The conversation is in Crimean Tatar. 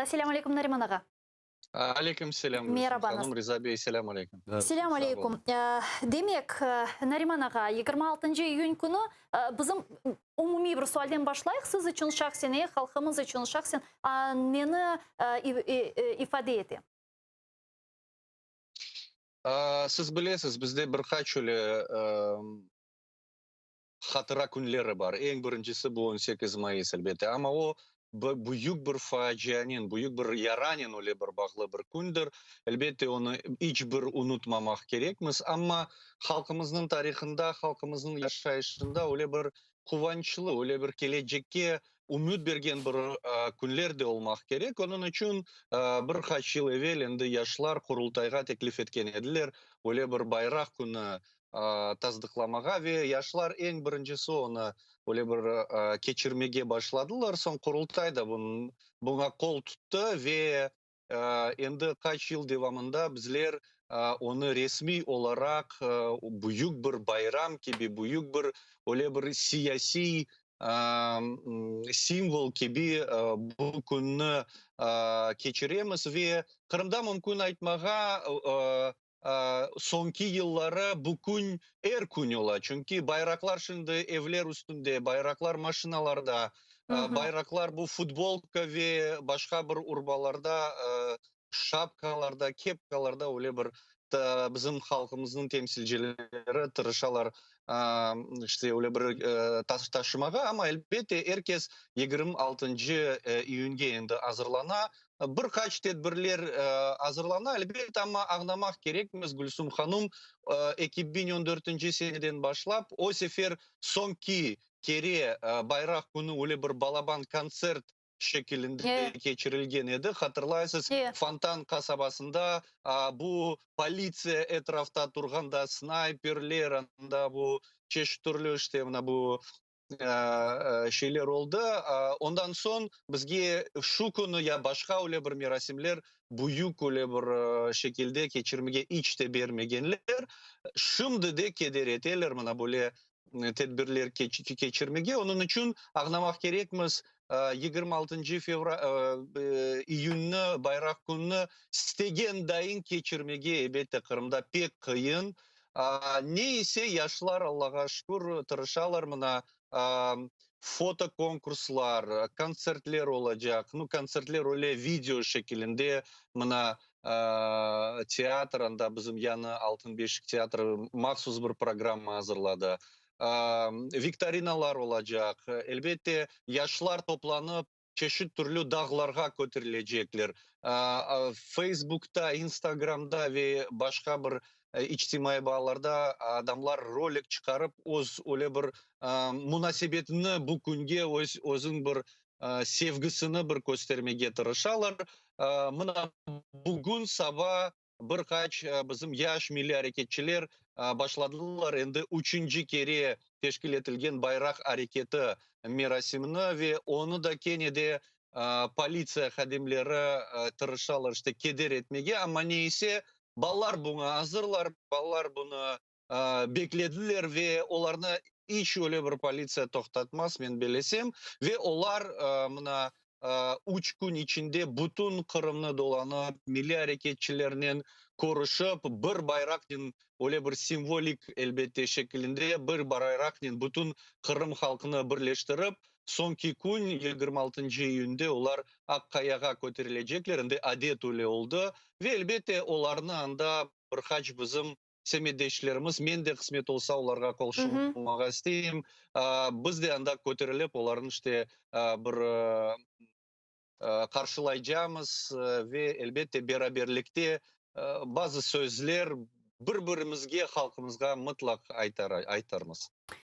Selâm aleyküm, Nariman ağa. Aleyküm selâm, Gülsüm Merabañız. hanım, Riza bey, selâm aleyküm. Selâm Sağ aleyküm. olun. Demek, Nariman ağa, 26 iyün künü bizim umumiy bir sualden başlayıq. Siz içün şahsen, halqımız içün şahsen neni ifade ete? Siz bilesiz, bizde bir qaç öyle hatıra künleri bar. Eñ birincisi bu 18 mayıs, elbette. Amma o büyük bir facianen, büyük bir yaranen öyle bir bağlı bir kündir. Elbette, onı iç bir unutmamaq kerekmiz. Amma halqımıznıñ tarihında, halqımıznıñ yaşayışında öyle bir quvançlı, öyle bir kelecekke ümüt bergen bir künler de olmaq kerek. Onıñ içün bir qaç yıl evel endi yaşlar Qurultayğa teklif etken ediler, öyle bir bayraq künü tasdıqlamağa, ve yaşlar eñ birincisi onı öyle bir keçirmege başladılar. Soñ Qurultay da buña qol tuttı ve endi qaç yıl devamında bizler onı resmiy olaraq büyük bir bayram kibi, büyük bir öyle bir siyasiy simvol kibi bu künni keçiremiz. Ve Qırımda, mümkün aytmağa, soñki yılları bu kün er kün ola, çünki bayraqlar şimdi evler üstünde, bayraqlar maşinalarda, bayraqlar bu futbolka ve başqa bir urbalarda, şapkalarda, kepkalarda, öyle bir bizim halqımıznıñ temsilcileri tırışalar işte öyle bir taşımağa. Amma, elbette, er kes 26 iyünge endi azırlana, bir qaç tedbirler azırlana, elbette. Amma añlamaq kerekmiz, Gülsum hanım, 2014 seneden başlap, o sefer soñki kere bayraq künü öyle bir balaban kontsert şekilinde keçirilgen edi, hatırlaysız, Fontan qasabasında, bu politsiya etrafta turğanda, snayperler, anda bu çeşit türlü işte mına bu şeyler oldı. Ondan soñ bizge şu künü ya başqa öyle bir merasimler büyük öyle bir şekilde keçirmege iç te bermegenler. Şimdi de keder eteler mına böyle tedbirler keçirmege. Onıñ içün añlamaq kerekmiz, 26 iyünni, bayraq kününi istegen dayın keçirmege, elbette, Qırımda pek qıyın. Ne ise, yaşlar, Allağa şükür, tırışalar. Mına foto konkurslar, kontsertler olacaq. Nu, kontsertler öyle video şekilinde, mına teatr, anda bizim yañı Altın beşik teatri mahsus bir programma azırladı. Viktorinalar olacaq. Elbette, yaşlar toplanıp, çeşit türlü dağlarğa köterilecekler. Feysbukta, İnstagramda ve başqa bir içtimaiy bağlarda adamlar rolik çıqarıp, öz öyle bir munasebetini bu künge, öz özüñ bir sevgisini bir köstermege tırışalar. Mına bugün saba bir qaç bizim yaş milliy areketçiler başladılar endi üçünci kere teşkil etilgen bayraq areketi merasimini, ve onı da kene de politsiya hadimleri tırışalar işte keder etmege. Amma ne ise, balalar buña azırlar, balalar bunı beklediler ve olarnı iç öyle bir politsiya toqtatmaz, men bilesem. Ve olar mına 3 kün içinde bütün Qırımnı dolanıp, milliy areketçilernen körüşip, bir bayraqnen, öyle bir simvolik, elbette, şekilinde bir bayraqnen bütün Qırım halqını birleştirip, soñki kün, 26 iyünde olar Aq Qayağa köterilecekler, endi adet öyle oldı. Ve, elbette, olarnı anda bir qaç bizim semetdeşlerimiz, men de, qısmet olsa, olarğa qoşulmağa isteyim, biz de anda köterilip, olarnı işte bir qarşılaycamız ve, elbette, beraberlikte bazı sözler bir birimizge, halqımızğa mıtlaq aytarmız.